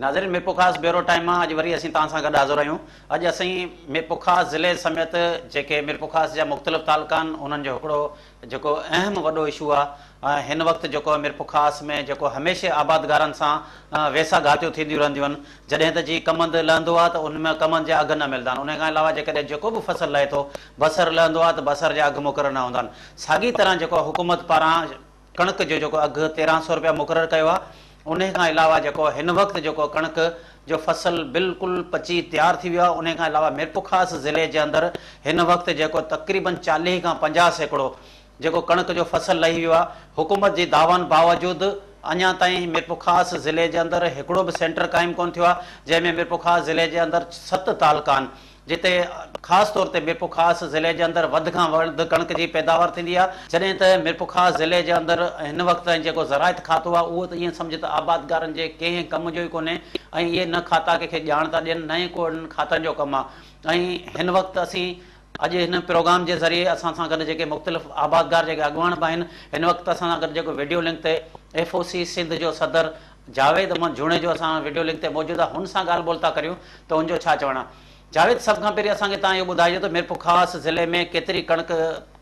ناظرين Mirpurkhas bureau time مان اڄ وري اسين توهان سان گڏ حاضر آهيون اڄ اسين ميرپورخاص ضلعي سميت جيڪي ميرپورخاص جا مختلف تعلقا آهن انهن جو هڪڙو جيڪو اهم وڏو اشو آهي هن وقت جيڪو ميرپورخاص ۾ جيڪو هميشه آبادگارن سان ويسا گهاتيون ٿينديون رهنديون آهن جڏهن ته جي ڪمند لهندو آهي ته ان ۾ ڪمند جا اگهه نه ملندا آهن ان کان علاوه جيڪڏهن جيڪو به فصل لهي ٿو بصر لهندو آهي ته بصر جا اگهه مقرر نه هوندا آهن ساڳي طرح جيڪو حڪومت پاران ڪڻڪ جو جيڪو اگهه 1300 رپيا مقرر ڪيو آهي انهي کان علاوه جيڪو هن وقت جيڪو ڪڻڪ جو فصل بلڪل پچي تيار ٿي ويو آهي انهي کان علاوه ميرپورخاص ضلعي جي اندر هن وقت جيڪو تقريبن 40 کان 50% جيڪو ڪڻڪ جو فصل لهي ويو آهي حڪومت جي دعوائن باوجود اڃا تائين ميرپورخاص ضلعي جي اندر هڪڙو به سينٽر قائم ڪونه ٿيو آهي جنهن ۾ ميرپورخاص ضلعي جي اندر ست تعلقا آهن جتي خاص طور تي ميرپورخاص ضلعي جي اندر وڌ کان وڌ ڪڻڪ جي پيداوار ٿيندي آهي، جڏهن ته ميرپورخاص ضلعي جي اندر هن وقت تائين جيڪو زراعت کاتو آهي اهو ته ائين سمجهه ته آبادگارن جي ڪنهن ڪم جو ئي ڪونهي ۽ اهي نه کاتا ڪنهن کي ڄاڻ ٿا ڏين نه ئي ڪو انهن کاتن جو ڪم آهي ۽ هن وقت اسين اڄ هن پروگرام جي ذريعي اسان سان گڏ جيڪي مختلف آبادگار جيڪي اڳواڻ به آهن هن وقت اسان سان گڏ جيڪو وڊيو لنڪ تي ايف او سي سنڌ جو صدر جاويد احمد جوڻيجو اسان سان وڊيو لنڪ تي موجود آهي هن سان ڳالهه ٻولهه ٿا ڪريون ته هن جو ڇا چوڻ آهي. جاويد سڀ کان پهرين اسان کي توهان اهو ٻڌائجو ته ميرپورخاص ضلعي ۾ ڪيتري ڪڻڪ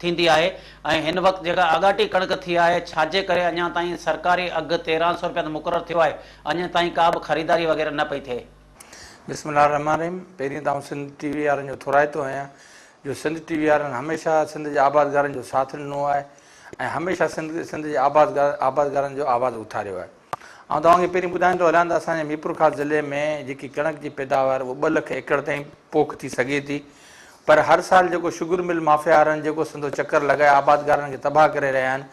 ٿيندي آهي ۽ هن وقت جيڪا آڳاٽي ڪڻڪ ٿي آهي ڇاجي ڪري اڃا تائين سرڪاري اگهه 1300 رپيا ته مقرر ٿيو آهي اڃا تائين ڪا به خريداري وغيره نه پئي ٿئي. بسم الله الرحمٰن الرحيم پهرين ته آئون سنڌ ٽي وي وارن جو ٿورائتو آهيان جو سنڌ ٽي وي وارن هميشه سنڌ جي آبادگارن جو ساٿ ڏنو آهي ۽ هميشه سنڌ سنڌ جي آبادگارن جو آواز اٿاريو آهي. آئون توهان کي پهرين ٻڌائيندو هلان ته اسان جي ميرپورخاص ضلعي ۾ جيڪي ڪڻڪ جي پيداوار اهو ٻه لک ايڪڙ تائين پوک ٿي سگهي ٿي پر هر سال جيڪو شگر مل مافيا وارن جيڪو سندو چڪر لڳائي آبادگارن کي تباهه ڪري رهيا آهن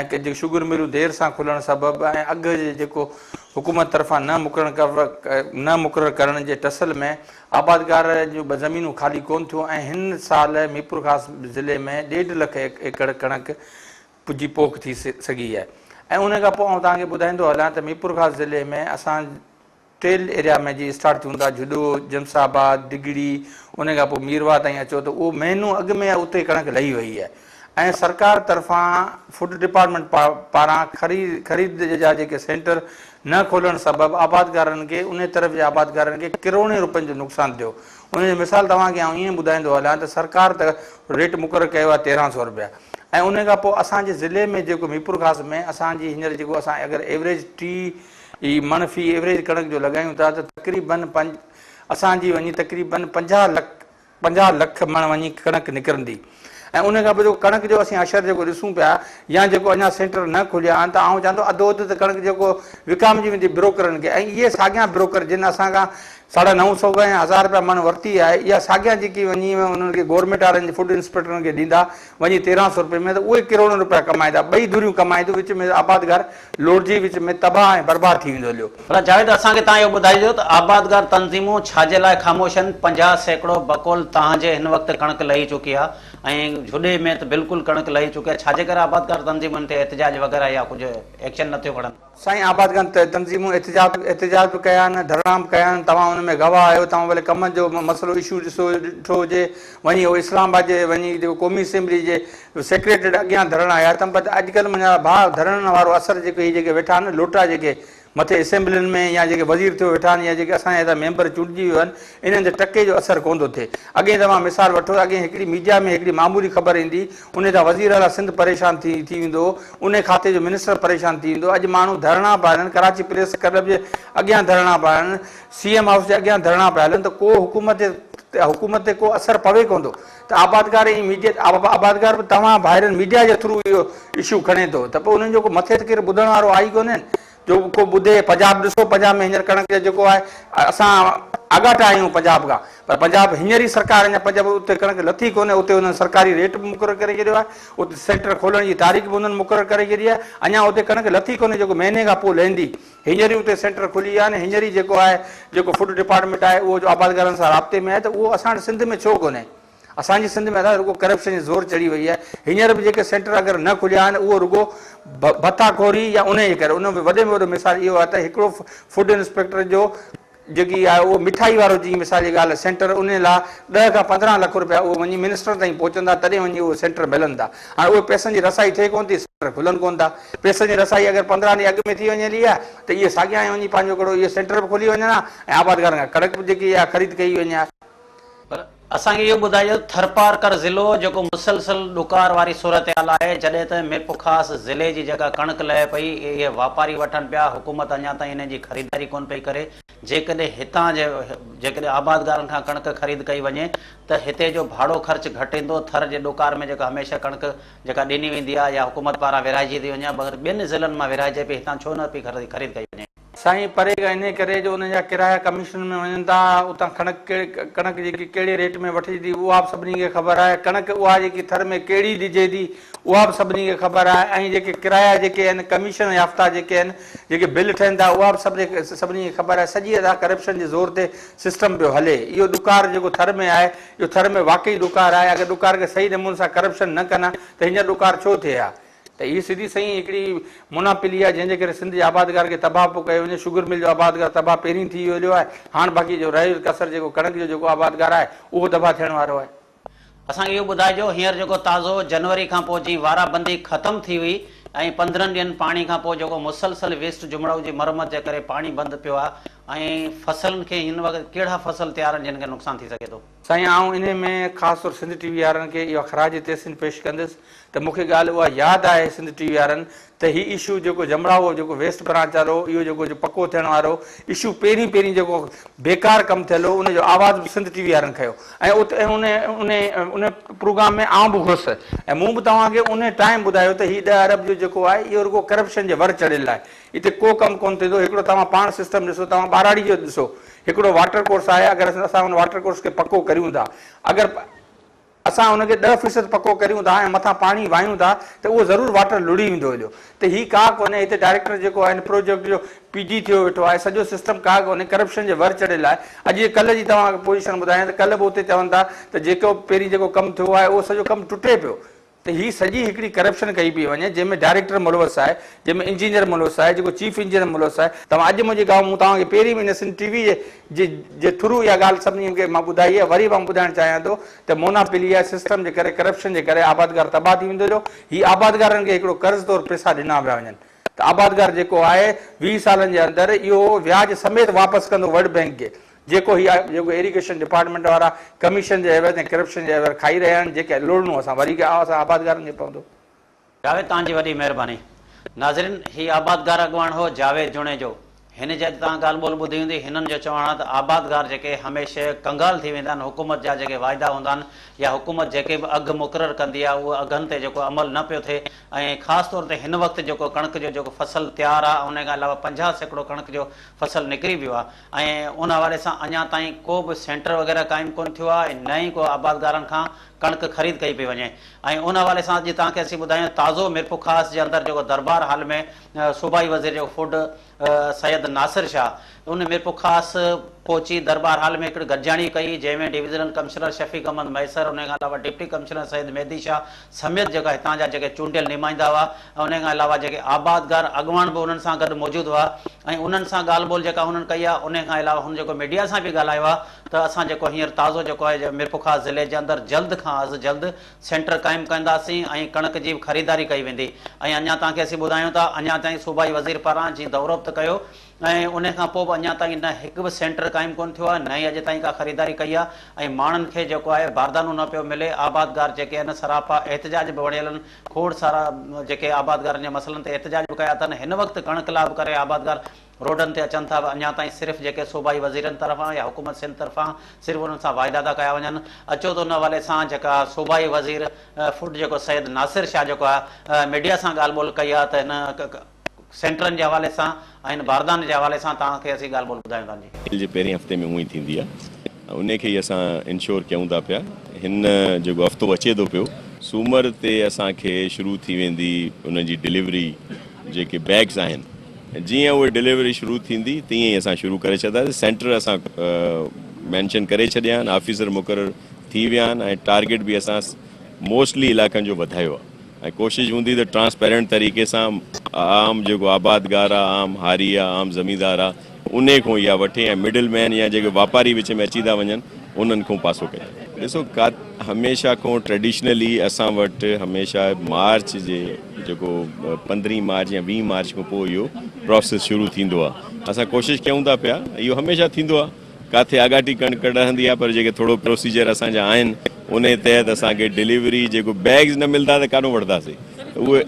۽ جيڪي شگر ملون دير سان کلڻ سبب ۽ اگهه جي جيڪو حڪومت طرفان نه مقرر نه مقرر ڪرڻ جي ٽسل ۾ آبادگار جون به زمينون خالي ڪون ٿيون ۽ هن سال ميرپورخاص ضلعي ۾ ڏيڍ لک ايڪڙ ڪڻڪ جي پوک ٿي سگهي آهي ۽ ان کان پوء آئون توهان کي ٻڌائيندو هلان ته ميرپورخاص ضلعي ۾ اسان ٽيل ايريا ۾ جي اسٽارٽ ٿيون ٿا جهڏو، جمس آباد، ڊگهڙي ان کان پوء ميرواهه تائين اچو ته اهو مهينو اڳ ۾ اتي ڪڻڪ لهي وئي آهي ۽ سرڪار طرفان فوڊ ڊپارٽمينٽ پاران خريد جا جيڪي سينٽر نه کولڻ سبب آبادگارن کي انهي طرف جي آبادگارن کي ڪروڙين روپين جو نقصان ٿيو ان جو مثال توهان کي آئون ائين ٻڌائيندو هلان ته سرڪار ته ريٽ مقرر ڪيو آهي 1300 روپيا ۽ ان کان پوء اسان جي ضلعي ۾ جيڪو ميرپورخاص ۾ اسان جي هينئر جيڪو اسان اگر ايوريج ٽي ئي مڻ في ايوريج ڪڻڪ جو لڳايون ٿا ته تقريبن پنج اسان جي وڃي تقريبن 50 لک 50 لک مڻ وڃي ڪڻڪ نڪرندي ۽ ان کان پوء جيڪو ڪڻڪ جو اسين اشر جيڪو ڏسون پيا يا جيڪو اڃا سينٽر نه کليا آهن ته آئون چوان ٿو اڌو اڌ ته ڪڻڪ جيڪو وڪامجي ويندي بروڪرن کي ۽ اهي ساڳيان بروڪر جن اسان کان ساڍا نو سئو يا هزار رپيا مڻ ورتي آهي اها ساڳيان جيڪي وڃي انهن کي گورنمينٽ وارن جي فوڊ انسپيڪٽرن کي ڏيندا وڃي 1300 رپئي ۾ ته اهي ڪروڙن رپيا ڪمائيندا ٻئي ڌريون ڪمائينديون وچ ۾ آبادگار لوڙجي وچ ۾ تباهه ۽ برباد ٿي ويندو هليو. پر جاويد اسان کي توهان اهو ٻڌائجو ته آبادگار تنظيمون ڇا جي لاء خاموش آهن 50% بقول توهان جي هن وقت ڪڻڪ لهي چڪي آهي ۽ جهڏي ۾ ته بلڪل ڪڻڪ لهي چڪي آهي ڇا جي ڪري آبادگار تنظيمن تي احتجاج وغيره يا ڪجهه ايڪشن نه ٿيون کڻن. سائين آبادگار تنظيمون احتجاج به ڪيا آهن ڌرڻا به ڪيا آهن توهان ان ۾ گواهه آهيو توهان ڀلي ڪمن جو مسئلو اشو ڏسو ڏٺو هجي وڃي اهو اسلام آباد جي وڃي جيڪو قومي اسيمبلي جي سيڪريٽريٽ اڳيان ڌرڻا هيا تن پر اڄڪلهه منهنجا ڀاء ڌرڻن وارو اثر جيڪي هي جيڪي ويٺا آهن لوٽا جيڪي مٿي اسيمبلين ۾ يا جيڪي وزير ٿيو ويٺا آهن يا جيڪي اسان جا هتان ميمبر چونڊجي ويو آهن انهن تي ٽڪي جو اثر ڪونه ٿو ٿئي اڳئين توهان مثال وٺو اڳئين هڪڙي ميڊيا ۾ هڪڙي معمولي خبر ايندي انهي تان وزير اعليٰ سنڌ پريشان ٿي ٿي ويندو هو انهي کاتي جو منسٽر پريشان ٿي ويندو هو اڄ ماڻهو ڌرڻا پيا هلن ڪراچي پريس ڪلب جي اڳيان ڌرڻا پيا هلن سي ايم هائوس جي اڳيان ڌرڻا پيا هلن ته ڪو حڪومت جي حڪومت تي ڪو اثر پوي ڪونه ٿو ته آبادگار ۽ ميڊيا آبادگار به توهان ڀائرن ميڊيا جي ٿرو اهو اشو کڻي ٿو ته پوء انهن جو ڪو مٿي ته ڪير ٻڌڻ وارو آهي ئي ڪونهي جو ڪو ٻڌي پنجاب ڏسو پنجاب ۾ هينئر ڪڻڪ جو جيڪو آهي اسان آڳاٽا آهيون پنجاب کان پر پنجاب هينئر ئي سرڪار اڃا پنجاب اتي ڪڻڪ لٿي ڪونهي اتي انهن سرڪاري ريٽ به مقرر ڪري ڇڏيو آهي اتي سينٽر کولڻ جي تاريخ به انهن مقرر ڪري ڇڏي آهي اڃا اتي ڪڻڪ لٿي ڪونهي جيڪو مهيني کان پوء لهندي هينئر ئي اتي سينٽر کلي ويا آهن هينئر ئي جيڪو آهي جيڪو فوڊ ڊپارٽمينٽ آهي اهو جو آبادگارن سان رابطي ۾ آهي ته اهو اسان وٽ سنڌ ۾ ڇو ڪونهي اسان جي سنڌ ۾ ادا رڳو ڪرپشن جي زور چڙهي وئي آهي هينئر به جيڪي سينٽر اگر نه کليا آهن اهو رڳو ڀتا خوري يا انهي جي ڪري ان ۾ وڏي ۾ وڏو مثال اهو آهي ته هڪڙو فوڊ انسپيڪٽر جو جيڪي آهي اهو مٺائي وارو جيئن مثال جي ڳالهه سينٽر انهي لا ڏهه کان 15 لک روپيا اهو وڃي منسٽر تائين پهچندا تڏهن وڃي اهو سينٽر ملن ٿا. هاڻي اهي پئسن جي رسائي ٿئي ڪونه ٿي، سينٽر کلن ڪونه ٿا. پئسن جي رسائي اگر 15 ڏينهن اڳ ۾ ٿي وڃي هلي ها ته اهي ساڳيا ئي وڃي پنهنجو هڪڙو اهي سينٽر به کلي وڃن ها ۽ آبادگارن کان ڪڻڪ به جيڪي اها خريد ڪئي وڃي ها. پر اسان کي اهو ٻڌائجو ته ٿرپارڪر ضلعو جيڪو مسلسل ڏڪار واري صورتحال آهي جڏهن ته ميرپورخاص ضلعي جي جيڪا ڪڻڪ لهي پئي اهي واپاري وٺن پيا حڪومت اڃا تائين انهن جي خريداري ڪونه پئي ڪري جيڪڏهن هتان جي جيڪڏهن آبادگارن کان ڪڻڪ خريد ڪئي وڃي ته هتي جو ڀاڙو خرچ گهٽ ايندو ٿر جي ڏڪار ۾ جيڪا هميشه ڪڻڪ جيڪا ڏني ويندي آهي يا حڪومت پاران ورهائجي ٿي وڃي مگر ٻين ضلعن مان ورهائجي پئي هتان ڇو نه پئي خريد ڪئي وڃي. سائين پري کان انهي ڪري جو انهن جا ڪرايا ڪميشن ۾ وڃن ٿا، اتان کڻڪ ڪڻڪ جيڪي ڪهڙي ريٽ ۾ وٺجي ٿي اها به سڀني کي خبر آهي، ڪڻڪ اها جيڪي ٿر ۾ ڪهڙي ڏجي ٿي اها به سڀني کي خبر آهي ۽ جيڪي ڪرايا جيڪي آهن ڪميشن يافته جيڪي آهن جيڪي بل ٺهن ٿا اها به سڀني کي خبر آهي، سڄي ادا ڪرپشن جي زور تي سسٽم پيو هلي، اهو ڏڪار جيڪو ٿر ۾ آهي اهو ٿر ۾ واقعي ڏڪار آهي، اگر ڏڪار کي صحيح نموني سان ڪرپشن نه ڪن ها ته هينئر ڏڪار ڇو ٿئي ها. ته هي سڌي سئين هڪڙي مناپلي آهي جنهن جي ڪري سنڌ جي آبادگار کي تباهه پيو ڪيو وڃي، شگر مل جو آبادگار تباهه پهرين ٿي ويو هليو آهي، هاڻ باقي جو رهيل ڪسر جيڪو ڪڻڪ جو جيڪو آبادگار آهي اهو تباهه ٿيڻ وارو آهي. اسان کي اهو ٻڌائجو هينئر جيڪو تازو جنوري کان پوء جي وارا بندي ختم ٿي هئي ۽ 15 ڏينهن پاڻي کان پوء جيڪو مسلسل ويسٽ جمڙائو جي مرمت جي ڪري پاڻي بند پيو آهي ۽ فصلن کي هن وقت ڪهڙا فصل تيار آهن جن کي نقصان ٿي سگهي ٿو. سائين آئون انهي ۾ خاص طور سنڌ ٽي وي وارن کي اها خراج تحسين پيش ڪندس ته مون کي ڳالهه اها ياد آهي سنڌ ٽي وي وارن ته هي اشو جيڪو جمڙائو جيڪو ويسٽ برانچ وارو اهو جيڪو جو پڪو ٿيڻ وارو اشو پهرين پهرين جيڪو بيڪار ڪم ٿيل هو ان جو آواز به سنڌ ٽي وي وارن کنيو ۽ اتي ان ان ان پروگرام ۾ آئون به هوس ۽ مون به توهان کي ان ٽائيم ٻڌايو ته هي 10 ارب جو جيڪو آهي اهو رڳو ڪرپشن جي ور چڙهيل آهي هتي ڪو ڪم ڪونه ٿيندو هڪڙو توهان پاڻ سسٽم ڏسو توهان ٻهراڙي جو ڏسو هڪڙو واٽر ڪورس آهي اگر اسان ان واٽر ڪورس کي پڪو ڪريون ٿا اگر اسان ان کي 10% پڪو ڪريون ٿا ۽ مٿان پاڻي واهيون ٿا ته اهو ضرور واٽر لڙهي ويندو هليو ته هي ڪا ڪونهي هتي ڊائريڪٽر جيڪو آهي هن پروجيڪٽ جو پي ڊي ٿيو ويٺو آهي سڄو سسٽم ڪا ڪونهي ڪرپشن جي ور چڙهيل آهي اڄ جي ڪلهه جي توهان کي پوزيشن ٻڌايان ته ڪلهه به اتي چون ٿا ته جيڪو پهرين جيڪو ڪم ٿيو آهي اهو سڄو ڪم ٽٽي پيو ته هي سڄي هڪڙي ڪرپشن ڪئي پئي وڃي جنهن ۾ ڊائريڪٽر ملوث آهي جنهن ۾ انجنيئر ملوث آهي جيڪو چيف انجنيئر ملوث آهي توهان اڄ منهنجي گاهه مون توهان کي پهرين به هن سنڌ ٽي وي جي جي ٿرو اها ڳالهه سڀني کي مان ٻڌائي آهي وري به آئون ٻڌائڻ چاهيان ٿو ته مونا پلي آهي سسٽم جي ڪري ڪرپشن جي ڪري آبادگار تباهه ٿي ويندو جو هي آبادگارن کي هڪڙو قرض طور پئسا ڏنا پيا وڃن ته آبادگار جيڪو آهي 20 سالن جي اندر اهو وياج سميت واپس ڪندو ورلڊ بينڪ کي جيڪو هي جيڪو ايريگيشن ڊپارٽمينٽ وارا ڪميشن جي عيوض ۽ ڪرپشن جي عيوض کائي رهيا آهن جيڪي لوڙڻو اسان وري اسان آبادگارن کي پوندو. جاويد توهان جي وڏي مهرباني. ناظرين هي آبادگار اڳواڻ هو جاويد جوڻيجو هن جي اڄ توهان ڳالهه ٻولهه ٻڌي هوندي هنن جو چوڻ آهي ته آبادگار جيڪي هميشه ڪنگال ٿي ويندا آهن حڪومت جا جيڪي واعدا هوندا آهن يا حڪومت جيڪي به اگهه مقرر ڪندي آهي اهو اگهن تي جيڪو عمل نه پيو ٿئي ۽ خاص طور تي هن وقت جيڪو ڪڻڪ جو جيڪو فصل تيار آهي ان کان علاوه 50% ڪڻڪ جو فصل نڪري ويو آهي ۽ ان حوالي سان اڃا تائين ڪو به سينٽر وغيره قائم ڪونه ٿيو آهي ۽ نه ئي ڪو آبادگارن کان ڪڻڪ خريد ڪئي پئي وڃي ۽ ان حوالي سان اڄ توهان کي اسين ٻڌايون تازو ميرپورخاص جي اندر جيڪو دربار هال ۾ صوبائي وزير جيڪو فوڊ سيد ناصر شاهه ان ميرپورخاص پهچي دربار هال ۾ هڪڙي گڏجاڻي ڪئي جنهن ۾ ڊويزنل ڪمشنر شفيق احمد مهيسر ان کان علاوه ڊپٽي ڪمشنر سيد مهدي شاهه سميت جيڪا هتان جا جيڪي چونڊيل نمائندا هئا ۽ انهي کان علاوه جيڪي آبادگار اڳواڻ به انهن سان گڏ موجود هئا ۽ انهن سان ڳالهه ٻولهه جيڪا هنن ڪئي آهي انهي کان علاوه هن جيڪو ميڊيا سان به ڳالهايو آهي ته اسان جيڪو هينئر تازو جيڪو آهي ميرپورخاص ضلعي جي اندر جلد کان از جلد سينٽر قائم ڪنداسين ۽ ڪڻڪ جي به خريداري ڪئي ويندي ۽ اڃا توهان کي اسين ٻڌايون ته اڃا تائين صوبائي وزير پاران جي دورو به ته ڪيو ۽ انهي کان پوء به اڃا تائين نه هڪ به سينٽر قائم ڪونه ٿيو آهي نه ئي اڄ تائين ڪا خريداري ڪئي آهي ۽ ماڻهن کي جيڪو آهي باردانو نه پيو ملي آبادگار جيڪي آهن سراپا احتجاج به وڻيل آهن کوڙ سارا جيڪي آبادگارن جي مسئلن تي احتجاج به ڪيا اٿن هن وقت ڪڻڪ لاء به ڪري آبادگار روڊن تي اچن ٿا اڃا تائين صرف جيڪي صوبائي وزيرن طرفان يا حڪومت سنڌ طرفان صرف انهن سان واعدا ٿا ڪيا وڃن اچو ته ان حوالي سان جيڪا صوبائي وزير فوڊ جيڪو سيد ناصر شاهه جيڪو آهي ميڊيا سان ڳالهه ٻولهه ڪئي آهي ته هن سينٽرن جي حوالي سان ۽ هن بارداني جي حوالي سان توهان کي اسين ڳالهه ٻولهه ٻڌايون ٿا جي. اپريل جي پهرين هفتي ۾ هونئن ئي ٿيندي آهي انهي کي ئي اسان انشور ڪيون ٿا پيا هن جيڪو هفتو اچي ٿو پيو سومر تي اسان کي شروع ٿي ويندي انهن جي ڊليوري جيڪي بيگز آهن جيئن اهي ڊليوري شروع ٿيندي تيئن ئي اسان شروع ڪري ڇڏنداسين سينٽر اسان مينشن ڪري ڇڏيا آهن آفيسر مقرر ٿي ويا آهن ۽ ٽارگيٽ به اسان موسٽلي علائقن جو وڌايو آهي ۽ ڪوشش هوندي ته ٽرانسپيرنٽ طريقي سان عام جيڪو آبادگار آ عام هاري آ عام زميندار آ انهي کان اها وٺي ۽ مڊل مين يا جيڪي واپاري وچ ۾ اچي ٿا وڃن انهن کان پاسو ڪري. ڏسو ڪا هميشه کان ٽريڊيشنلي اسان وٽ هميشه مارچ جي جيڪو پندرهين مارچ يا ويهين مارچ کان پوء اهو پراسيس شروع ٿيندو آهي اسان ڪوشش ڪيون ٿا پيا اهو هميشه ٿيندو آهي ڪاٿي آڳاٽي ڪڻڪ رهندي آهي پر جيڪي ٿورو پروسيجر اسان جا آهن انهي تحت اسان کي ڊليوري جيڪو بيگز نه ملدا ته ڪاڏو وٺنداسي ته اهي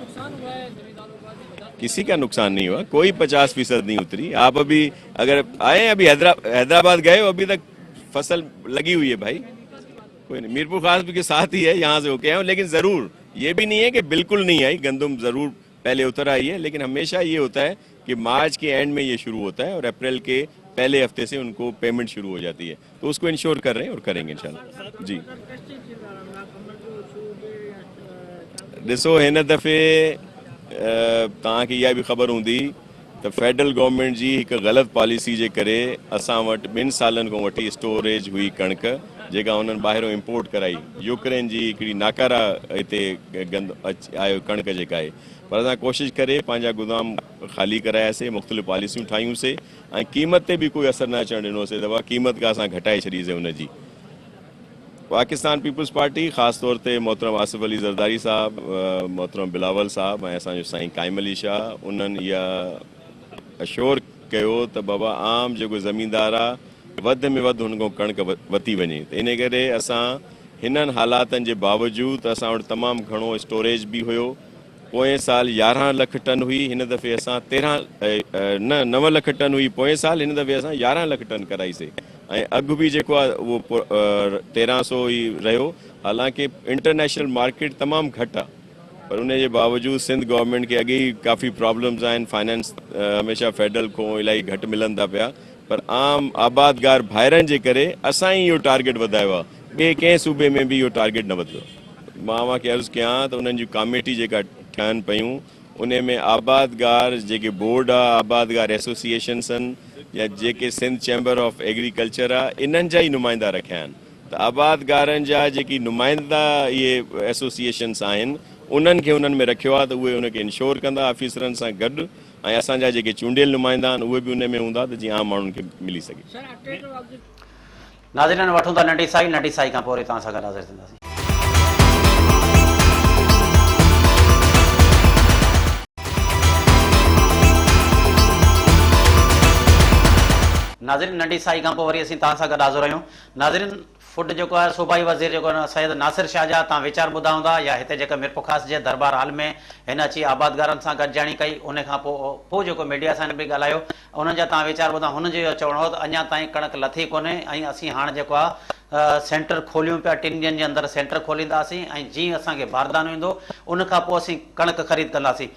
ڪسي ڪا نقصان نهين هوا ڪوئي 50 فيصد نهين اتري آپ ابي اگر آئي هين ابي حيدرآباد گئي هو ابي تڪ فصل لگي هئي هي ڀائي ڪوئي نهين ميرپور خاص ڪي ساٿ هي هي يهان سي هوڪي آئي هون ليڪن ضرور يه ڀي نهين هي ڪي بلڪل نهين آئي گندم ضرور پهلي اتر آئي هي ليڪن هميشه يه هوتا هي ڪي مارچ ڪي اينڊ مين يه شروع هوتا هي اور اپريل ڪي پهلي هفتي سي انڪو پيمنٽ شروع هو جاتي هي تو اس ڪو انشور ڪر رهي هين اور ڪرينگي انشاء الله جي. ڏسو هن دفعي توهان کي اها به خبر هوندي ته فيڊرل گورنمينٽ جي هڪ غلط پاليسي جي ڪري اسان وٽ ٻن سالن کان وٺي اسٽوريج هئي ڪڻڪ جيڪا انهن ٻاهرون امپورٽ ڪرائي يوڪرين جي هڪڙي ناڪاره هتي گند آيو ڪڻڪ جيڪا آهي پر اسان ڪوشش ڪري پنهنجا گودام خالي ڪراياسي مختلف پاليسيون ٺاهيون سي ۽ قيمت تي به ڪوئي اثر نه اچڻ ڏنو سي دفعا قيمت کا اسان گهٽائي ڇڏي سي ان جي پاڪستان پيپلز پارٽي خاص طور تي محترم آصف علي زرداري صاحب محترم بلاول صاحب ۽ اسان جو سائين قائم علي شاهه انهن اها اشور ڪيو ته بابا عام جيڪو زميندار آ وڌ ۾ وڌ هن کان ڪڻڪ وتي وڃي ته ان ڪري اسان هنن حالاتن جي باوجود اسان وٽ تمام گهڻو اسٽوريج به هيو پوئين سال 11 لک ٽن هئي، هن دفعي اسان 13 نه نو لک ٽن هئي پوئين سال، هن دفعي اسان 11 لک ٽن ڪرائي سي ۽ اگهه به جيڪو آهي اهو 13 سو ئي رهيو، حالانڪه انٽرنيشنل مارڪيٽ تمام گهٽ آهي پر ان جي باوجود سنڌ گورنمينٽ کي اڳي ئي ڪافي پرابلمز آهن، فائنانس هميشه فيڊرل کان الاهي گهٽ ملن ٿا پيا پر عام آبادگار ڀائرن جي ڪري اسان ئي اهو ٽارگيٽ وڌايو آهي، ٻئي ڪنهن صوبي ۾ به اهو ٽارگيٽ نه وڌيو آهي. مان اوهان کي عرض ڪيان ته انهن جون ڪاميٽي جيڪا ٺهن پيون انهي ۾ آبادگار جيڪي بورڊ آ آبادگار ايسوسيئيشنس آهن يا جيڪي سنڌ چيمبر آف ايگريڪلچر آ انهن جا ئي نمائندا رکيا آهن ته آبادگارن جا جيڪي نمائندا اهي ايسوسيئيشنس آهن انهن کي انهن ۾ رکيو آ ته اهي ان کي انشور ڪندا آفيسرن سان گڏ ۽ اسان جا جيڪي چونڊيل نمائندا آهن اهي به انهي ۾ هوندا ته جيئن عام ماڻهن کي ملي سگهي. ناظرين وٺون ٿا ننڍي سائي، ننڍي سائي کان پوء وري توهان سان گڏ حاضر ٿينداسين. ناظرين ننڍي سائي کان پوء وري اسين توهان سان گڏ حاضر آهيون. ناظرين فوڊ جيڪو آهي صوبائي وزير جيڪو آهي سيد ناصر شاهه جا توهان ويچار ٻڌا هوندا يا هتي جيڪا ميرپورخاص جي دربار هال ۾ هن اچي آبادگارن سان گڏجاڻي ڪئي ان کان پوء پوء جيڪو ميڊيا سان هن به ڳالهايو انهن جا توهان ويچار ٻڌا هن جو اهو چوڻ هو ته اڃا تائين ڪڻڪ لٿي ڪونهي ۽ اسين هاڻ جيڪو آهي سينٽر کوليون پيا ٽن ڏينهن جي اندر سينٽر کولينداسين ۽ جيئن اسان کي باردانو ايندو ان کان پوء اسين ڪڻڪ خريد ڪنداسين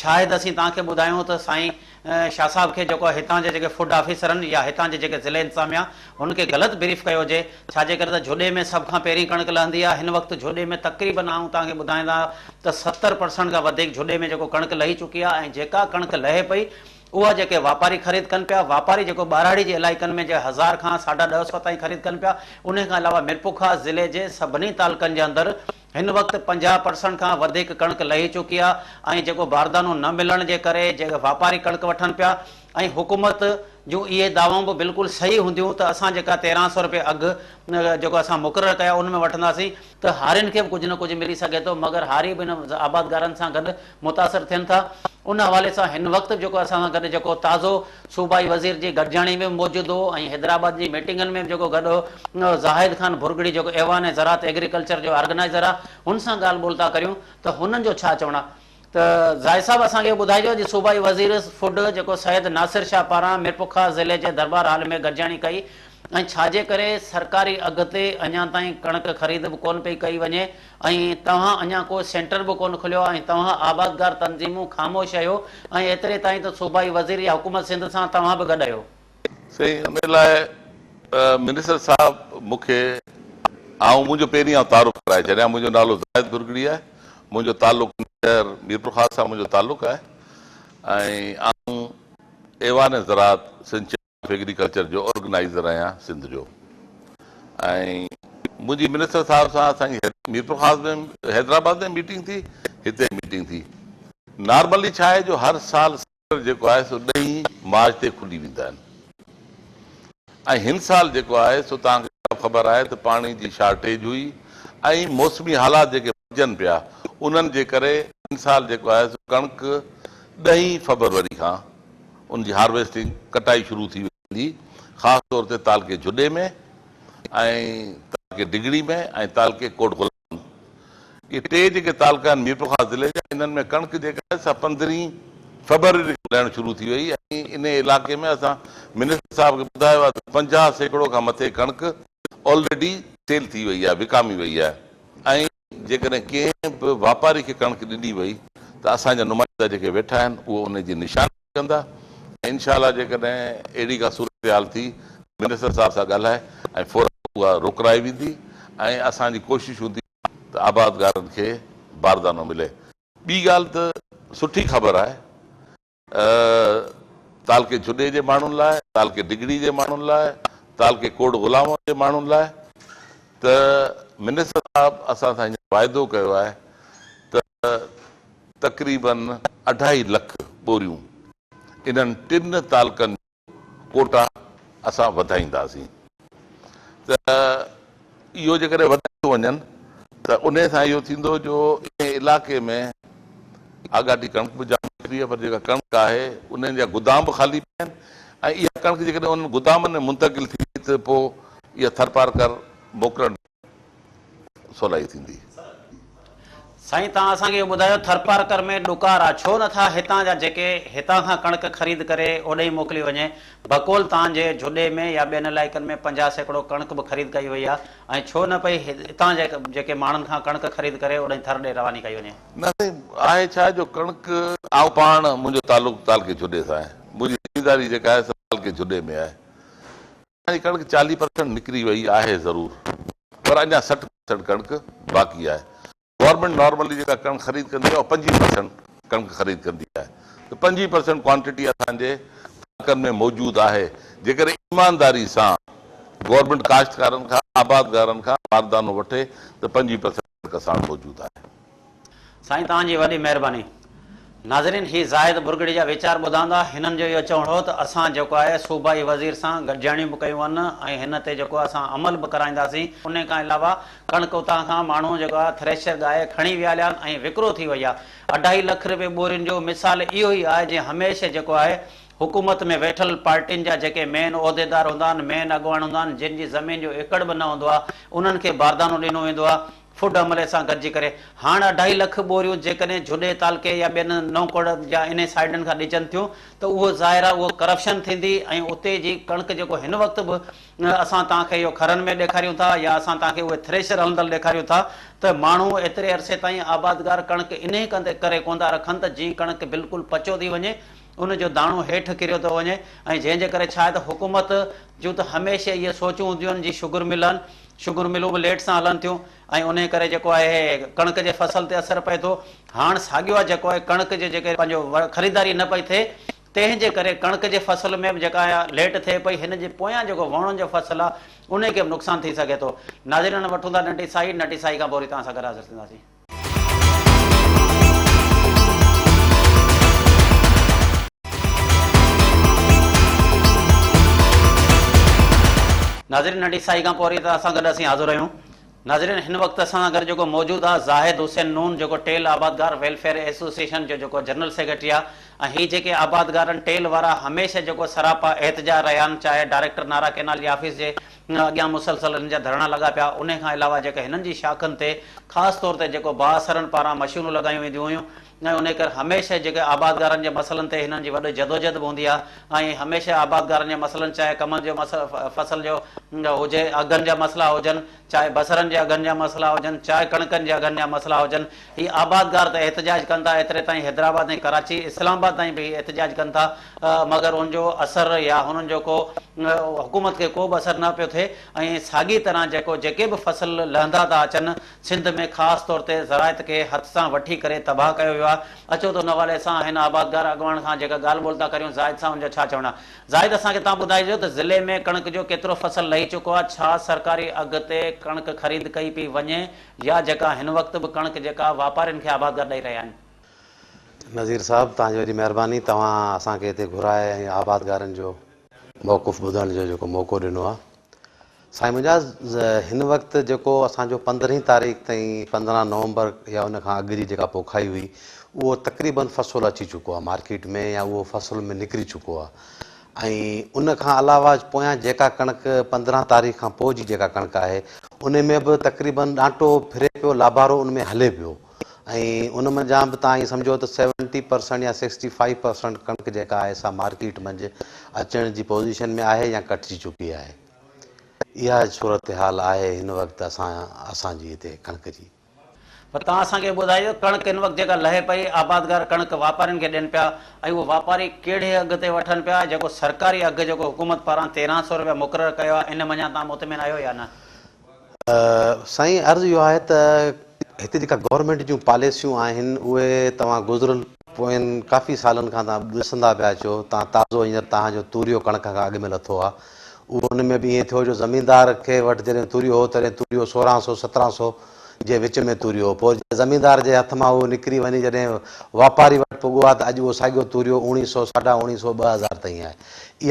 شايد اسين توهان کي ٻڌايون ته سائين شاهه صاحب کي جيڪو هتان جي جيڪي فوڊ آفيسرن يا هتان جي جيڪي ضلعي انتظاميا هن کي غلط بريف ڪيو هجي ڇا جي ڪري ته جهوڏي ۾ سڀ کان پهرين ڪڻڪ لهندي آهي هن وقت جهوڏي ۾ تقريبن آئون توهان کي ٻڌائيندا ته 70 پرسنٽ کان وڌيڪ جهوڏي ۾ جيڪو ڪڻڪ لهي چڪي آهي ۽ جيڪا ڪڻڪ لهي پئي اها جيڪي واپاري خريد ڪن پيا، واپاري جيڪو ٻهراڙي جي علائقن ۾ جي هزار کان ساڍا ڏهه سئو تائين خريد ڪن پيا، انهي کان علاوه ميرپورخاص ضلعي جي سڀني تعلقن جي اندر هن وقت 50 پرسنٽ کان وڌيڪ ڪڻڪ لهي چڪي آهي ۽ جيڪو باردانو نه ملڻ جي ڪري جيڪي واپاري ڪڻڪ وٺن پيا ۽ حڪومت جون اهي دعوائون به بلڪل صحيح هونديون ته اسان جيڪا 13 سئو روپيه اگهه جيڪو اسان مقرر ڪيا ان ۾ وٺنداسين ته هارين کي به ڪجهه نه ڪجهه ملي سگهي ٿو مگر هاري به ان آبادگارن سان گڏ متاثر ٿين ٿا ان حوالي سان هن وقت به جيڪو اسان سان گڏ جيڪو تازو صوبائي وزير جي گڏجاڻي ۾ به موجود هو ۽ حيدرآباد جي ميٽنگن ۾ به جيڪو گڏ هو زاهد خان ڀرڳڙي جيڪو ايوان زراعت ايگريڪلچر جو آرگنائيزر آهي هن سان ڳالهه ٻولهه ٿا ڪريون ته هنن جو ڇا چوڻ آهي ته زاهد صاحب اسان کي اهو ٻڌائجو اڄ صوبائي وزير فوڊ جيڪو سيد ناصر شاهه پاران ميرپورخاص ضلعي جي دربار هال ۾ گڏجاڻي ڪئي ۽ ڇاجي ڪري سرڪاري اگهه تي اڃا تائين ڪڻڪ خريد به ڪونه پئي ڪئي وڃي ۽ توهان اڃا ڪو سينٽر به ڪونه کليو آهي ۽ توهان آبادگار تنظيمون خاموش آهيو ۽ ايتري تائين ته صوبائي وزير يا حڪومت سنڌ سان توهان به گڏ آهيو. سائين ان لاء منسٽر صاحب مون کي آئون منهنجو پهرين آئون تعارف ڪرائي ڇڏيان منهنجو نالو زاهد ڀرڳڙي آهي منهنجو تعلق شهر ميرپورخاص سان منهنجو تعلق آهي ۽ آئون ايوان زراعت سنڌ آف ايگريڪلچر جو آرگنائيزر آهيان سنڌ جو ۽ منهنجي منسٽر صاحب سان اسان جي ميرپورخاص ۾ حيدرآباد ۾ ميٽنگ ٿي هتي ميٽنگ ٿي نارملي ڇا آهي جو هر سال سينٽر جيڪو آهي سو ڏهين مارچ تي کلي ويندا آهن. ۽ هن سال جيڪو آهي سو توهان کي سڀ خبر آهي ته پاڻي جي شارٽيج هئي ۽ موسمي حالات جيڪي بدلجن پيا انهن جي ڪري هن سال جيڪو آهي سو ڪڻڪ ڏهين فبروري کان ان جي هارويسٽنگ، ڪٽائي، شروع ٿي ويندي خاص طور تي تعلقي جهڏي ۾ ۽ تعلقي ڊگهڙي ۾ ۽ تعلقي ڪوٽ غلام. اهي ٽي جيڪي تعلقا آهن ميرپورخاص ضلعي جا انهن ۾ ڪڻڪ جيڪا آهي سا پندرهين فيبروري کان لهڻ شروع ٿي وئي ۽ انهي علائقي ۾ اسان منسٽر صاحب کي ٻڌايو آهي ته 50% کان مٿي ڪڻڪ آلريڊي سيل ٿي وئي آهي وڪامي وئي آهي ۽ جيڪڏهن ڪنهن به واپاري کي ڪڻڪ ڏني وئي ته اسان جا نمائندا جيڪي ويٺا آهن اهو انهي جي نشاندهي ڪندا ۽ انشاء الله جيڪڏهن اهڙي ڪا صورتحال ٿي منسٽر صاحب سان ڳالهائي ۽ فورن اها روڪرائي ويندي ۽ اسان جي ڪوشش هوندي ته آبادگارن کي باردانو ملي. ٻي ڳالهه ته سٺي خبر آهي تعلقي جهڏي جي ماڻهن لاء، تعلقي ڊگهڙي جي ماڻهن لاء، تعلقي ڪوٽ غلام جي ماڻهن لاء ته منسٽر صاحب اسان سان هينئر واعدو ڪيو آهي ته تقريبن اڍائي لک ٻوريون انهن ٽن تعلقن ڪوٽا اسان وڌائينداسين ته اهو جيڪڏهن وڌايو وڃن ته انهي سان اهو ٿيندو جو انهي علائقي ۾ آڳاٽي ڪڻڪ به جام نڪري آهي پر جيڪا ڪڻڪ آهي انهن جا گدام به خالي پيا آهن ۽ اها ڪڻڪ جيڪڏهن انهن گدامن ۾ منتقل ٿي وئي ته پوء اها ٿرپارڪر موڪلڻ سولائي ٿيندي. سائين توهان اسان کي اهو ٻڌايو ٿرپارڪر ۾ ڏڪار آ ڇو نٿا هتان جا جيڪي هتان کان ڪڻڪ خريد ڪري اوڏهين موڪلي وڃي بقول توهان جي جهڏي ۾ يا ٻين علائقن ۾ 50% ڪڻڪ به خريد ڪئي وئي آ ۽ ڇو نه پئي هتان جي جيڪي ماڻهن کان ڪڻڪ خريد ڪري اوڏهين ٿر ڏي رواني ڪئي وڃي. نه سائين آهي ڇا جو ڪڻڪ آئون پاڻ منهنجو تعلق تعلقي جهڏي سان آهي منهنجي زمينداري جيڪا آهي سا تعلقي جهڏي ۾ آهي اسان جي ڪڻڪ 40 پرسنٽ نڪري وئي آهي ضرور پر اڃا 60 پرسنٽ ڪڻڪ باقي آهي. گورنمينٽ نارملي جيڪا ڪڻڪ خريد ڪندي آهي اها 25 پرسنٽ ڪڻڪ خريد ڪندي آهي ته 25 پرسنٽ ڪوانٽٽي اسان جي تعلقن ۾ موجود آهي. جيڪڏهن ايمانداري سان گورنمينٽ ڪاشتڪارن کان آبادگارن کان باردانو وٺي ته 25 پرسنٽ ڪڻڪ اسان وٽ موجود آهي. سائين توهان جي وڏي مهرباني. ناظرين هي زاهد ڀرڳڙي جا ويچار ٻڌاندا هنن جو اهو چوڻ هو ته اسان جيڪو آهي صوبائي وزير سان گڏجاڻيون به ڪيون آهن ۽ هن تي جيڪو اسان عمل به ڪرائينداسين انهي کان علاوه ڪڻڪ اتان کان ماڻهو جيڪو آهي ٿريشر ڳاهي کڻي ويا هليا آهن ۽ وڪرو ٿي وئي آهي اڍائي لک رپئي ٻورين جو مثال اهو ئي آهي جنهن هميشه جيڪو آهي حڪومت ۾ ويٺل پارٽين جا جيڪي مين عهديدار هوندا آهن مين اڳواڻ هوندا آهن جن جي زمين جو ايڪڙ به نه هوندو آهي انهن کي باردانو ڏنو ويندو آهي فوڊ عملي سان گڏجي ڪري هاڻ اڍائي لک ٻوريون جيڪڏهن جهڏي تعلقي يا ٻين نئونڪوڙ يا انهي سائيڊن کان ڏجن ٿيون ته اهو ظاهر آهي اهو ڪرپشن ٿيندي ۽ اتي جي ڪڻڪ جيڪو هن وقت به اسان توهان کي اهو کرن ۾ ڏيکاريون ٿا يا اسان توهان کي اهي ٿريشر هلندڙ ڏيکاريون ٿا ته ماڻهو ايتري عرصي تائين آبادگار ڪڻڪ انهي ڪري ڪونه ٿا رکن ته جيئن ڪڻڪ بلڪل پچو ٿي وڃي ان جو داڻو هيٺ ڪريو ٿو وڃي ۽ جنهن جي ڪري ڇا آهي ته حڪومت جون ته هميشه اهي سوچون هونديون آهن جي شگر مل آهن شگر ملون به ليٽ سان هلن ٿيون ۽ انهي ڪري جيڪو آهي ڪڻڪ جي فصل تي اثر پئي ٿو هاڻ ساڳيو آهي جيڪو آهي ڪڻڪ جي جيڪي پنهنجو خريداري نه پئي ٿئي تنهن جي ڪري ڪڻڪ جي فصل ۾ به جيڪا آهي ليٽ ٿئي پئي هن جي پويان جيڪو ووڻن جو فصل آهي انهي کي به نقصان ٿي سگهي ٿو ناظرين وٺون ٿا ننڍي ساهي ننڍي ساهي کان پوء وري توهان سان گڏ حاضر ٿينداسين. ناظرين ننڍي سائي کان پوء وري اسان گڏ اسين حاضر آهيون. ناظرين هن وقت اسان سان گڏ جيڪو موجود آهي زاهد حسين نون جيڪو ٽيل آبادگار ويلفيئر ايسوسيئيشن جو جيڪو جنرل سيڪريٽري آهي ۽ هي جيڪي آبادگارن ٽيل وارا هميشه جيڪو سراپا احتجاج رهيا آهن چاهي ڊائريڪٽر نارا ڪينال جي آفيس جي اڳيان مسلسل انهن جا ڌرڻا لڳا پيا انهي کان علاوه جيڪي هنن جي شاخن تي خاص طور تي جيڪو بااثرن پاران مشينون لڳايون وينديون هيون ۽ انهي ڪري هميشه جيڪي آبادگارن جي مسئلن تي هنن جي وڏي جدوجهد به هوندي آهي ۽ هميشه آبادگارن جي مسئلن چاهي ڪمند جو فصل جو هجي اگهن جا مسئلا هجن چاهي بصرن جي اگهن جا مسئلا هجن چاهي ڪڻڪن جي اگهن جا مسئلا هجن هي آبادگار ته احتجاج ڪن ٿا ايتري تائين حيدرآباد ۽ ڪراچي اسلام آباد تائين به هي احتجاج ڪن ٿا مگر ان جو اثر يا هنن جو ڪو حڪومت کي ڪو به اثر نه پيو ٿئي ۽ ساڳي طرح جيڪو جيڪي به فصل لهندا ٿا اچن سنڌ ۾ خاص طور تي زراعت کي هٿ سان وٺي ڪري تباهه ڪيو ويو آهي اچو ته ان حوالي سان هن آبادگار اڳواڻ کان جيڪا ڳالهه ٻولهه ٿا ڪريون زاهد سان ان جو ڇا چوڻ آهي زاهد اسان کي توهان ٻڌائجو ته ضلعي ۾ ڪڻڪ جو ڪيترو فصل لهي چڪو آهي ڇا سرڪاري اگهه تي ڪڻڪ خريد ڪئي پئي وڃي يا جيڪا هن وقت به ڪڻڪ جيڪا واپارين کي آبادگار ڏئي رهيا آهن. نذير صاحب توهان جي وڏي مهرباني توهان اسان کي هتي گهرائي ۽ آبادگارن جو موقف ٻڌڻ جو جيڪو موقعو ڏنو آهي. سائين منهنجا هن وقت جيڪو اسان جو پندرهين تاريخ تائين 15 نومبر يا ان کان اڳ جي جيڪا پوکائي هئي اهو تقريبن فصل اچي چڪو آهي مارڪيٽ ۾ يا اهو فصل ۾ نڪري چڪو آهي ۽ ان کان علاوه پويان جيڪا ڪڻڪ 15 تاريخ کان پوء جي جيڪا ڪڻڪ آهي ان ۾ به تقريبن ڏانٽو ڦري پيو لابارو ان ۾ هلي پيو ۽ ان منجهان به توهان ائين سمجهو ته سيونٽي پرسنٽ يا سڪسٽي فائيو پرسنٽ ڪڻڪ جيڪا آهي سا مارڪيٽ منجهه اچڻ جي پوزيشن ۾ آهي يا ڪٽجي چڪي آهي. اها صورتحال آهي هن وقت اسان اسان جي هتي ڪڻڪ جي. پر توهان اسان کي ٻڌايو ڪڻڪ هن وقت جيڪا لهي پئي آبادگار ڪڻڪ واپارين کي ڏين پيا ۽ اهو واپاري ڪهڙي اگهه تي وٺن پيا جيڪو سرڪاري اگهه جيڪو حڪومت پاران 1300 روپيا مقرر ڪيو آهي ان منجهان توهان مطمئن آهيو يا نه؟ سائين عرض اهو آهي ته هتي جيڪا گورنمينٽ جون پاليسيون آهن اهي توهان گذريل پوين ڪافي سالن کان توهان ڏسندا پيا اچو توهان تازو هينئر توهان جو توريو ڪڻڪ کان اڳ ۾ لٿو آهي اهو ان ۾ به ائين ٿيو جو زميندار کي وٽ جڏهن توريو هو تڏهن توريو 16 سو 17 سو جي وچ ۾ توريو هو پوء زميندار جي هٿ مان اهو نڪري وڃي جڏهن واپاري وٽ پڳو آهي ته اڄ اهو ساڳيو توريو اوڻيهه سو ساڍا اوڻيهه سو 2000 تائين آهي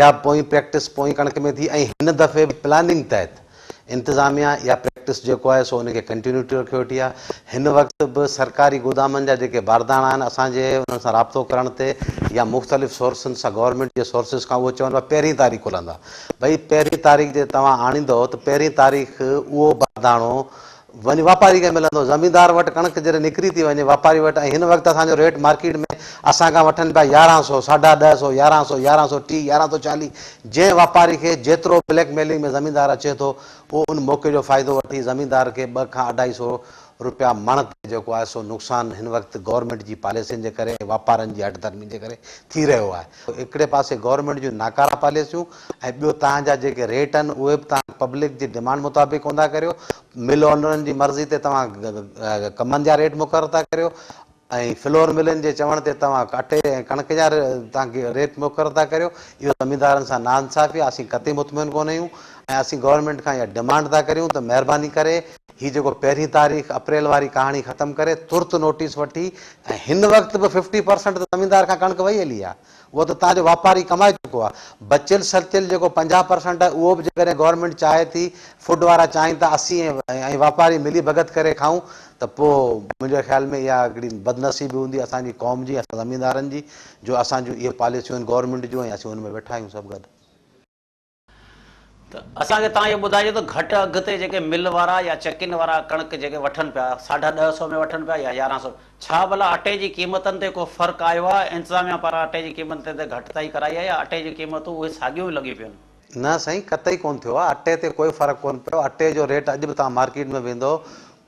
اها پوئين پريڪٽس پوئين ڪڻڪ ۾ ٿي ۽ هن دفعي به پلاننگ تحت انتظاميا اها پريڪٽس جيڪو آهي سو ان کي ڪنٽينيوٽي رکيو ويٺي آهي. هن وقت به سرڪاري گودامن جا جيڪي بارداڻا آهن اسان جي انهن سان رابطو ڪرڻ تي يا مختلف سورسن سان گورنمينٽ جي سورسز کان اهو چون پيا پهرين تاريخ کلندا ڀئي پهرين تاريخ جي توهان آڻيندو ته پهرين تاريخ اهو بارداڻو وڃي واپاري کي ملندو زميندار وٽ ڪڻڪ جڏهن نڪري ٿي وڃي واپاري وٽ ۽ هن وقت اسان جو ريٽ مارڪيٽ ۾ اسان کان وٺن پيا 1100 ساڍا ڏهه سو 1100 1130 1140 جنهن واپاري کي جيترو بليڪ ميلنگ ۾ زميندار اچي ٿو اهو ان موقعي جو فائدو وٺي زميندار کي 2 کان اڍائي سو روپيا مڻ تي جيڪو آهي سو نقصان هن وقت گورنمينٽ جي پاليسين جي ڪري ۽ واپارن جي هٺ ڌرمي جي ڪري ٿي رهيو آهي. هڪڙي پاسي گورنمينٽ جون ناڪارا پاليسيون ۽ ٻيو توهان جا جيڪي ريٽ آهن اهي به توهان پبلڪ جي ڊمانڊ مطابق ڪونه ٿا ڪريو، مل اونرن جي مرضي تي توهان ڪمن جا ريٽ مقرر ٿا ڪريو ۽ فلور ملن جي چوڻ تي توهان اٽي ۽ ڪڻڪ جا توهان ريٽ مقرر ٿا ڪريو، اهو زميندارن سان ناانصافي آهي، اسين قطعي مطمئن ڪونه آهيون ۽ اسين گورنمينٽ کان اها ڊمانڊ ٿا ڪريون ته مهرباني ڪري هي جيڪو پهرين تاريخ اپريل واري ڪهاڻي ختم ڪري ترت نوٽيس وٺي ۽ هن وقت به ففٽي پرسنٽ ته زميندار کان ڪڻڪ وئي هلي آهي اهو ته تان جو واپاري ڪمائي چڪو آهي بچيل سچيل جيڪو 50 پرسنٽ آهي اهو به جيڪڏهن گورنمينٽ چاهي ٿي فوڊ وارا چاهين ٿا اسين ۽ واپاري ملي ڀڳت ڪري کائون ته پوء منهنجي خيال ۾ اها هڪڙي بدنصيبي هوندي اسان جي قوم جي اسان زميندارن جي جو اسان جون اهي پاليسيون آهن گورنمينٽ جون ۽ اسين ان ۾ ويٺا آهيون سڀ گڏ. ته اسان کي توهان اهو ٻڌائجو ته گهٽ اگهه تي جيڪي مل وارا يا چڪين وارا ڪڻڪ جيڪي وٺن پيا ساڍا ڏهه سئو ۾ وٺن پيا يا 1100 ڇا ڀلا اٽي جي قيمتن تي ڪو فرق آيو آهي انتظاميا پاران اٽي جي قيمتن تي گهٽتائي ڪرائي آهي يا اٽي جون قيمتون اهي ساڳيون ئي لڳيون پيون آهن؟ نه سائين قطعي ڪونه ٿيو آهي اٽي تي ڪوئي فرق ڪونه پيو اٽي جو ريٽ اڄ به توهان مارڪيٽ ۾ ويندو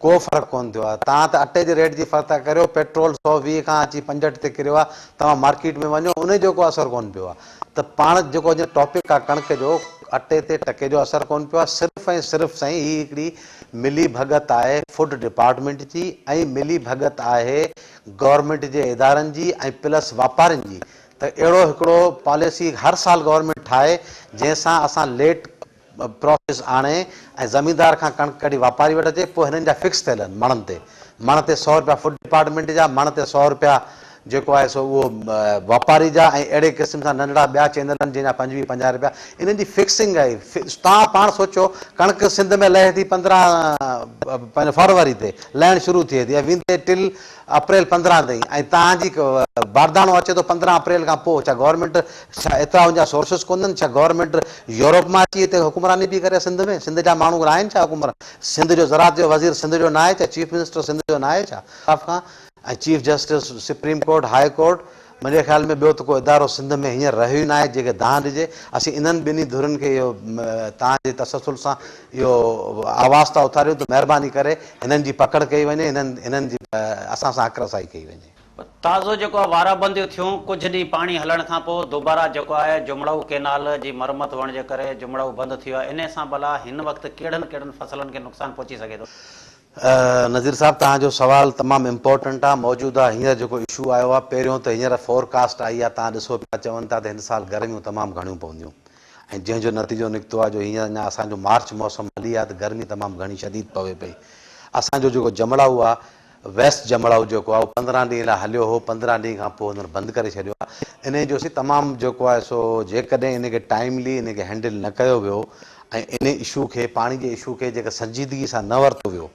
ڪو فرق ڪونه ٿيو آهي توهان ته اٽي جي ريٽ جي فرق ٿا ڪريو پيٽرول 120 کان اچي 65 تي ڪريو آهي توهان مارڪيٽ ۾ وڃو انهي جو ڪو اثر ڪونه پيو آهي ته پاڻ جيڪو اڄ ٽاپڪ آهي ڪڻڪ جو اٽي تي ٽڪي جو اثر ڪونه پيو آهي صرف ۽ صرف سائين هي هڪڙي ملي ڀڳت آهي فوڊ ڊپارٽمينٽ جي ۽ ملي ڀڳت آهي گورنمينٽ جي ادارن جي ۽ پلس واپارين جي ته اهڙو هڪڙو پاليسي هر سال گورنمينٽ ٺاهي جنهن سان اسان ليٽ پراسيس آڻي ۽ زميندار کان ڪڻڪ ڪڍي واپاري وٽ اچي پوء هنن جا فڪس ٿيل آهن مڻن تي مڻ تي سئو رپيا فوڊ ڊپارٽمينٽ جا مڻ تي سئو رپيا جيڪو آهي سو اهو واپاري جا ۽ اهڙي قسم سان ننڍڙا ٻيا چينل آهن جنهن جا 25 50 رپيا انهن جي فڪسنگ آهي توهان پاڻ سوچيو ڪڻڪ سنڌ ۾ لهي ٿي 15 پنهنجو فروري تي لهڻ شروع ٿئي ٿي ۽ ويندي ٽل اپريل 15 تائين ۽ توهان جي بارداڻو اچي ٿو 15 اپريل کان پوء ڇا گورنمينٽ ڇا ايترا ان جا سورسز ڪونهن ڇا گورنمينٽ يورپ مان اچي هتي حڪمراني پئي ڪري سنڌ ۾ سنڌ جا ماڻهو ناهن ڇا حڪمران سنڌ جو زراعت جو وزير سنڌ جو ناهي ڇا چيف منسٽر سنڌ جو ناهي ڇا کان ۽ chief justice supreme court high court منهنجي خيال ۾ ٻيو ته ڪو ادارو سنڌ ۾ هينئر رهيو ئي ناهي جنهن کي دانهن ڏجي. اسين انهن ٻنهي ڌرين کي اهو توهان جي تسلسل سان اهو آواز ٿا اٿاريون ته مهرباني ڪري هنن جي پڪڙ ڪئي وڃي، هنن هنن جي اسان سان حق رسائي ڪئي وڃي. تازو جيڪو آهي وارابنديون ٿيون، ڪجهه ڏينهن پاڻي هلڻ کان پوء دوباره جيڪو آهي جمڙائو ڪينال جي مرمت هئڻ جي ڪري جمڙائو بند ٿي ويو آهي، انهي سان ڀلا هن وقت ڪهڙن ڪهڙن فصلن کي نقصان پهچي سگهي ٿو؟ نذير صاحب توهان جو سوال تمام امپورٽنٽ آ موجوده هينئر جيڪو اشو آيو آ پهريون ته هينئر فور ڪاسٽ آئي آ توهان ڏسو پيا چون ٿا ته هن سال گرميون تمام گهڻيون پونديون ۽ جنهن جو نتيجو نڪتو آ جو هينئر اڃا اسان جو مارچ موسم هلي آ ته گرمي تمام گهڻي شديد پوي پئي اسان جو جيڪو جمڙائو آ ويسٽ جمڙائو جيڪو آهي اهو 15 ڏينهن لاء هليو هو 15 ڏينهن کان پوء هنن بند ڪري ڇڏيو آهي انهي جو سي تمام جيڪو آهي سو جيڪڏهن ان کي ٽائيملي ان کي هينڊل نه ڪيو ويو ۽ انهي اشو کي پاڻي جي اشو کي جيڪر سنجيدگي سان نه ورتو ويو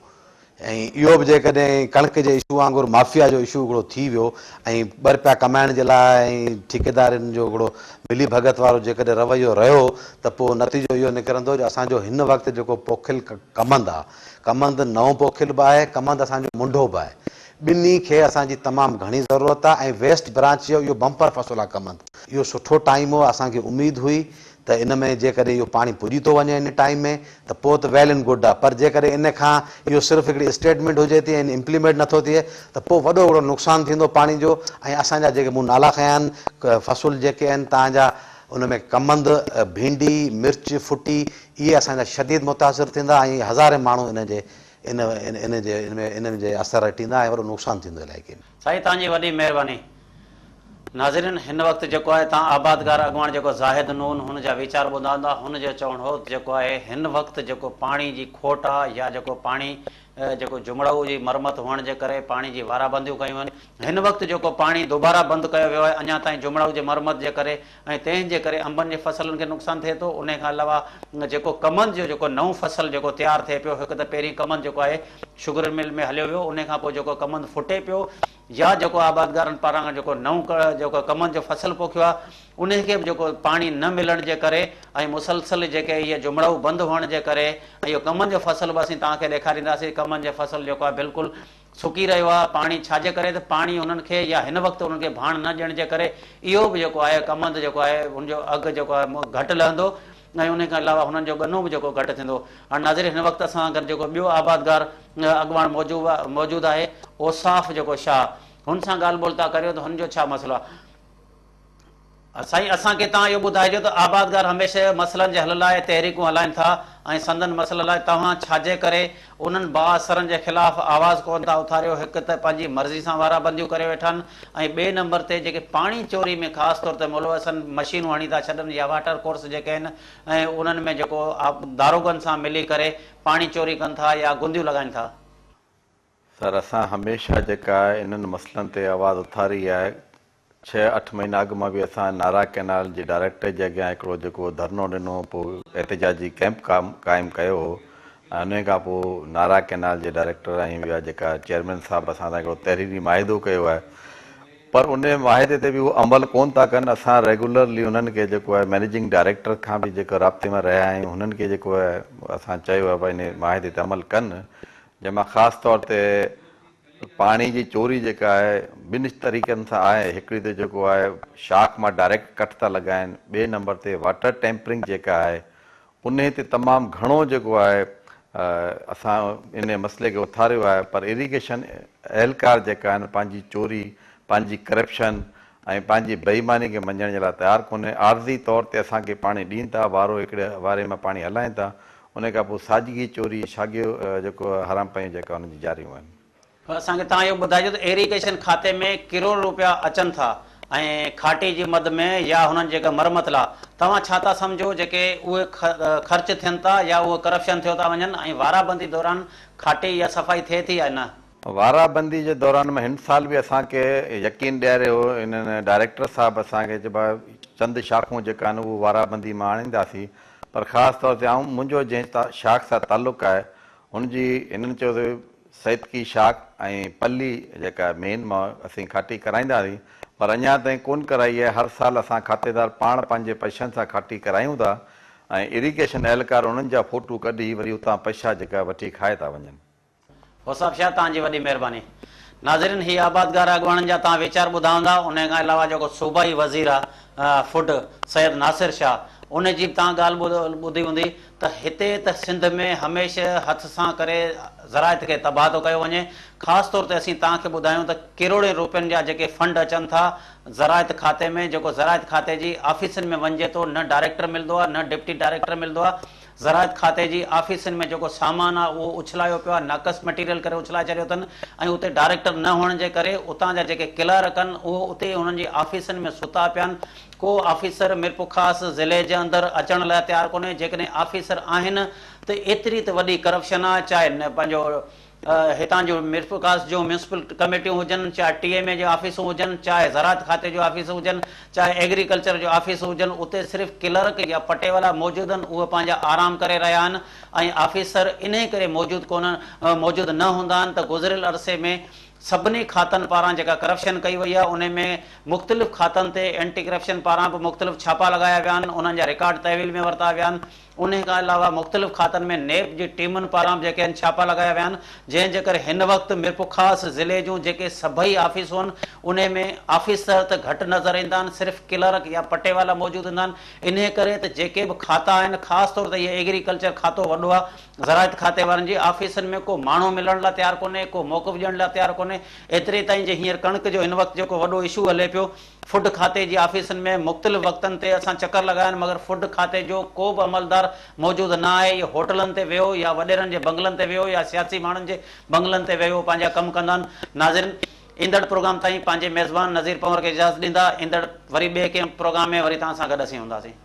۽ اهو به جيڪڏهن ڪڻڪ جي اشو وانگر مافيا جو اشو هڪڙو ٿي ويو ۽ ٻه رپيا ڪمائڻ جي لاء ۽ ٺيڪيدارين جو هڪڙو ملي ڀڳت وارو جيڪڏهن رويو رهيو ته پوء نتيجو اهو نڪرندو جو اسان جو هن وقت جيڪو پوکيل ڪمند آ ڪمند نئون پوکيل به آهي ڪمند اسان جو منڍو به آهي ٻنهي کي اسان جي تمام گهڻي ضرورت آ ۽ ويسٽ برانچ جو اهو بمپر فصل آ ڪمند اهو سٺو ٽائيم هو اسان کي اميد هئي ته ان ۾ جيڪڏهن اهو پاڻي پڄي ٿو وڃي ان ٽائيم ۾ ته پوء ته ويل اينڊ گڊ آهي پر جيڪڏهن ان کان اهو صرف هڪڙي اسٽيٽمينٽ هجي ٿي ۽ امپليمينٽ نٿو ٿئي ته پوء وڏو هڪڙو نقصان ٿيندو پاڻي جو ۽ اسان جا جيڪي مون نالا کنيا آهن فصل جيڪي آهن تان جا ان ۾ ڪمند، ڀينڊي، مرچ، ڦٽي اهي اسان جا شديد متاثر ٿيندا ۽ هزارين ماڻهو ان جي ان ان جي ان ۾ ان جي اثر هيٺ ايندا ۽ وڏو نقصان ٿيندو علائقي ۾. سائين توهان جي وڏي مهرباني. ناظرين هن وقت جيڪو آهي توهان آبادگار اڳواڻ جيڪو زاهد نون هن جا ويچار ٻڌا هوندا هن جو چوڻ هو ته جيڪو آهي هن وقت جيڪو پاڻي جي کوٽ آ يا جيڪو پاڻي جيڪو جمڙائو جي مرمت هئڻ جي ڪري پاڻي جي وارابنديون ڪيون آهن هن وقت جيڪو پاڻي دوباره بند ڪيو ويو آهي اڃا تائين جمڙائو جي مرمت جي ڪري ۽ تنهن جي ڪري انبن جي فصلن کي نقصان ٿئي ٿو انهي کان علاوه جيڪو ڪمند جو جيڪو نئون فصل جيڪو تيار ٿئي پيو هڪ ته پهرين ڪمند جيڪو آهي شگر مل ۾ هليو ويو انهي کان پوء جيڪو ڪمند ڦٽي پيو يا جيڪو آبادگارن پاران جيڪو نئون جيڪو ڪمند جو فصل پوکيو آهي انهي کي به جيڪو پاڻي نه ملڻ جي ڪري ۽ مسلسل جيڪي اهي جمڙائو بند هئڻ جي ڪري ۽ اهو ڪمند جو فصل به اسين توهان کي ڏيکارينداسين ڪمند جو فصل جيڪو آهي بلڪل سڪي رهيو آهي پاڻي ڇا جي ڪري ته پاڻي انهن کي يا هن وقت انهن کي ڀاڻ نه ڏيڻ جي ڪري اهو به جيڪو آهي ڪمند جيڪو آهي ان جو اگهه جيڪو آهي گهٽ لهندو ۽ انهي کان علاوه هنن جو ڳنو به جيڪو گهٽ ٿيندو. هاڻ ناظرين هن وقت اسان سان گڏ جيڪو ٻيو آبادگار اڳواڻ موجود آهي اوصاف جيڪو شاهه هن سان ڳالهه ٻولهه ٿا ڪريون ته هن جو ڇا مسئلو آهي. سائين اسان کي توهان اهو ٻڌائجو ته آبادگار هميشه مسئلن جي حل لاء تحريڪون هلائين ٿا ۽ سندن مسئلن لاء توهان ڇاجي ڪري انهن بااثرن جي خلاف آواز ڪونه ٿا اٿاريو، هڪ ته پنهنجي مرضي سان وارا بنديون ڪري ويٺا آهن ۽ ٻئي نمبر تي جيڪي پاڻي چوري ۾ خاص طور تي ملوث آهن مشينون هڻي ٿا ڇڏن يا واٽر ڪورس جيڪي آهن ۽ انهن ۾ جيڪو داروغن سان ملي ڪري پاڻي چوري ڪن ٿا يا گنديون لڳائين ٿا. سر اسان هميشه جيڪا انهن مسئلن تي آواز اٿاري آهي ڇهه اٺ مهينا اڳ مان به اسان نارا ڪئنال جي ڊائريڪٽر جي اڳيان هڪڙو جيڪو ڌرڻو ڏنو پوء احتجاجي ڪئمپ قائم ڪيو هو ۽ انهي کان پوء نارا ڪئنال جي ڊائريڪٽر ۽ ٻيا جيڪا چيئرمين صاحب اسان سان هڪڙو تحريري معاهدو ڪيو آهي پر انهي معاهدي تي به هو عمل ڪون ٿا ڪن اسان ريگولرلي انهن کي جيڪو آهي مئنيجنگ ڊائريڪٽر کان به جيڪو رابطي ۾ رهيا آهيون هنن کي جيڪو آهي اسان چيو آهي ڀائي انهي معاهدي تي عمل ڪن جنهن مان خاص طور تي پاڻي جي چوري جيڪا آهي ٻن طريقن سان آهي هڪڙي ته جيڪو آهي شاخ مان ڊائريڪٽ ڪٽ ٿا لڳائن ٻئي نمبر تي واٽر ٽيمپرنگ جيڪا آهي انهي تي تمام گهڻو جيڪو آهي اسان انهي مسئلي کي اٿاريو آهي پر ايريگيشن اهلڪار جيڪا آهن پنهنجي چوري پنهنجي ڪرپشن ۽ پنهنجي بي ايماني کي مڃڻ جي لاء تيار ڪونهي عارضي طور تي اسان کي پاڻي ڏين ٿا وارو هڪڙي واري مان پاڻي هلائين ٿا انهي کان پوء ساڄگي چوري ساڳيو جيڪو حرام پيون جيڪا انهن جي جاريون آهن. اسان کي توهان اهو ٻڌائجو ته ايريگيشن کاتي ۾ ڪروڙ روپيا اچن ٿا ۽ کاٽي جي مد ۾ يا هنن جيڪا مرمت لا توهان ڇا ٿا سمجهو جيڪي اهي خرچ ٿين ٿا يا اهي ڪرپشن ٿيو ٿا وڃن ۽ وارا بندي دوران کاٽي يا صفائي ٿئي ٿي يا نه؟ وارا بندي جي دوران ۾ هن سال به اسان کي يقين ڏياريو هو انهن ڊائريڪٽر صاحب اسان کي چي ڀاء چند شاخون جيڪا آهن اهو وارا بندي مان آڻينداسين پر خاص طور تي آئون منهنجو جنهن شاخ سان تعلق آهي هن جي هنن چيو ته سيدڪي شاخ ۽ پلي جيڪا مين مان اسين کاٽي ڪرائينداسين پر اڃا تائين ڪونه ڪرائي آهي هر سال اسان کاتيدار پاڻ پنهنجي پئسن سان کاٽي ڪرايون ٿا ۽ اريگيشن اهلڪار انهن جا فوٽو ڪڍي وري اتان پئسا جيڪا وٺي کائي ٿا وڃن. وصاف شاهه توهان جي وڏي مهرباني. ناظرين هي آبادگار اڳواڻن جا توهان ويچار ٻڌا هوندا انهي کان علاوه جيڪو صوبائي وزير آ فوڊ سيد ناصر شاهه انهي جي به توهان ڳالهه ٻڌي هوندي ته هتي ته سنڌ ۾ هميشه هٿ سان ڪري زراعت کي تباهه ٿو ڪيو وڃي خاص طور تي اسين توهان کي ٻڌايون ته ڪروڙين روپين جا جيڪي فنڊ اچن ٿا زراعت کاتي ۾ جيڪو زراعت کاتي جي آفيسن ۾ وڃجي ٿو نه ڊائريڪٽر ملندو آ نه ڊپٽي ڊائريڪٽر ملندو آ زراعت کاتي جي آفيسن ۾ جيڪو سامان آ اهو اڇلايو پيو آ، ناقص مٽيريل ڪري اڇلائي ڇڏيو اٿن ۽ اتي ڊائريڪٽر نه هئڻ جي ڪري اتان جا جيڪي ڪلارڪ آهن اهو اتي ئي انهن جي آفيسن ۾ ستا پيا آهن، ڪو آفيسر ميرپورخاص ضلعي جي اندر اچڻ لاء تيار ڪونهي، جيڪڏهن آفيسر آهن ته ايتري ته وڏي ڪرپشن آ چاهي پنهنجو هتان جون ميرپورخاص جون ميونسپل ڪميٽيون هجن، چاهي ٽي ايم اي جون آفيسون هجن، چاهي زراعت کاتي جون آفيسون هجن، چاهي ايگريڪلچر جون آفيسون هجن، اتي صرف ڪلرڪ يا پٽيوالا موجود آهن، اهي پنهنجا آرام ڪري رهيا آهن ۽ آفيسر انهي ڪري موجود ڪونهن موجود نه هوندا آهن ته گذريل عرصي ۾ سڀني کاتن پاران جيڪا ڪرپشن ڪئي وئي آهي انهي ۾ مختلف کاتن تي اينٽي ڪرپشن پاران به مختلف ڇاپا لڳايا ويا آهن، انهن جا رڪارڊ تحويل ۾ ورتا ويا آهن. انهي کان علاوه مختلف کاتن ۾ نيب جي ٽيمن پاران به جيڪي آهن ڇاپا لڳايا ويا آهن جنهن جي ڪري هن وقت ميرپورخاص ضلعي جون جيڪي سڀئي آفيسون آهن انهي ۾ آفيسر ته گهٽ نظر ايندا آهن صرف ڪلرڪ يا پٽيوالا موجود هوندا آهن انهي ڪري ته جيڪي به کاتا آهن خاص طور تي اهي ايگريڪلچر کاتو وڏو آهي زراعت کاتي وارن جي آفيسن ۾ ڪو ماڻهو ملڻ لاء تيار ڪونهي ڪو موقف ڏيڻ لاء تيار ڪونهي ايتري تائين جي هينئر ڪڻڪ جو هن وقت جيڪو وڏو اشو هلي پيو فوڊ کاتي جي آفيسن ۾ مختلف وقتن تي اسان چڪر لڳايا آهن مگر فوڊ کاتي جو ڪو به عملدار موجود نه آهي اهي هوٽلن تي ويهو يا وڏيرن جي بنگلن تي ويهو يا سياسي ماڻهن جي بنگلن تي ويهو پنهنجا ڪم ڪندا آهن ناظرين ايندڙ پروگرام تائين پنهنجي ميزبان نذير پنهور کي اجازت ڏيندا ايندڙ وري ٻئي ڪنهن پروگرام ۾ وري توهان سان گڏ اسين هونداسين.